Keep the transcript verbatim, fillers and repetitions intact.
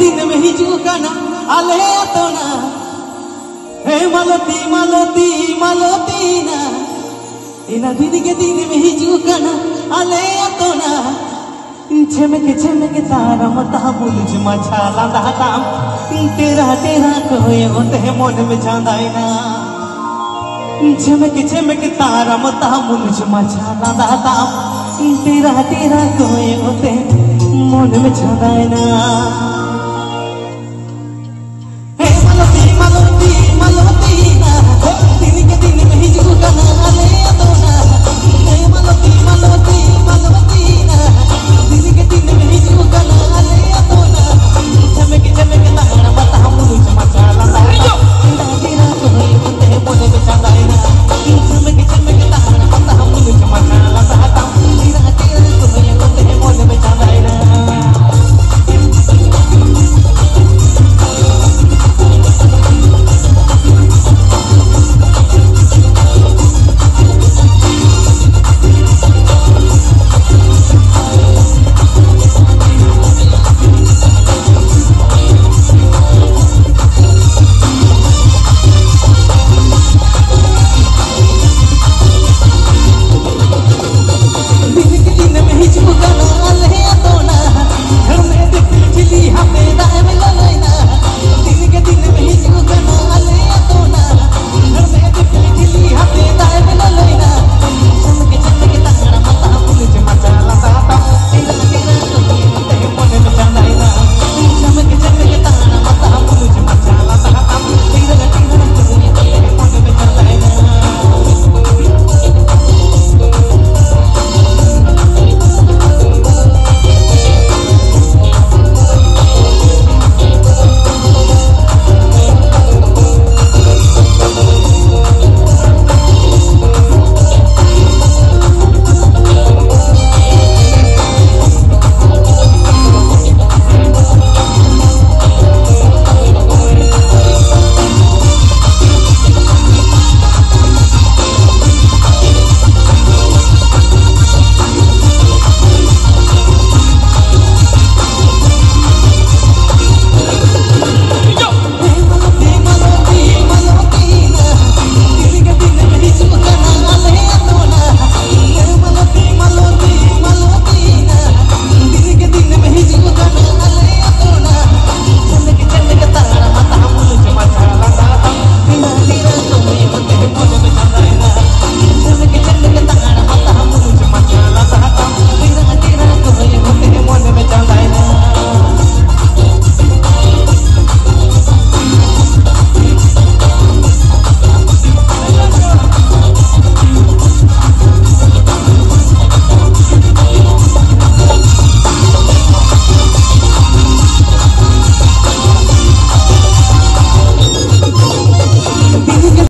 ᱫᱤᱱᱮᱢ ᱦᱤᱡᱩᱜ ᱠᱟᱱᱟ ᱟᱞᱮ ᱟᱛᱳ ᱱᱟ᱾ ᱦᱮᱸ ᱢᱟᱞᱚᱛᱤ, ᱢᱟᱞᱚᱛᱤ, ᱢᱟᱞᱚᱛᱤ ᱱᱟ᱾ ᱤᱱᱟᱹ ᱫᱤᱱ ᱜᱮ ᱫᱤᱱᱮᱢ ᱦᱤᱡᱩᱜ ᱠᱟᱱᱟ ᱟᱞᱮ ᱟᱛᱳ ᱱᱟ᱾ ᱪᱷᱮᱢᱮᱠ ᱪᱷᱮᱢᱮᱠ ᱛᱟᱨᱟᱢ ᱛᱟᱢ, ᱩᱞᱩᱡ ᱢᱟᱪᱷᱟ ᱞᱟᱸᱫᱟ ᱛᱟᱢ, ᱴᱮᱨᱟ ᱴᱮᱨᱟ ᱠᱚᱭᱚᱜ ᱛᱮ ᱢᱚᱱᱮᱢ ᱪᱟᱸᱫᱟᱭᱮᱱᱟ᱾ ᱪᱷᱮᱢᱮᱠ ᱪᱷᱮᱢᱮᱠ ᱛᱟᱨᱟᱢ ᱛᱟᱢ, ᱩᱞᱩᱡ ᱢᱟᱪᱷᱟ ᱞᱟᱸᱫᱟ ᱛᱟᱢ, ᱴᱮᱨᱟ ᱴᱮᱨᱟ ᱠᱚᱭᱚᱜ ᱛᱮ ᱢᱚᱱᱮᱢ ᱪᱟᱸᱫᱟᱭᱮᱱᱟ᱾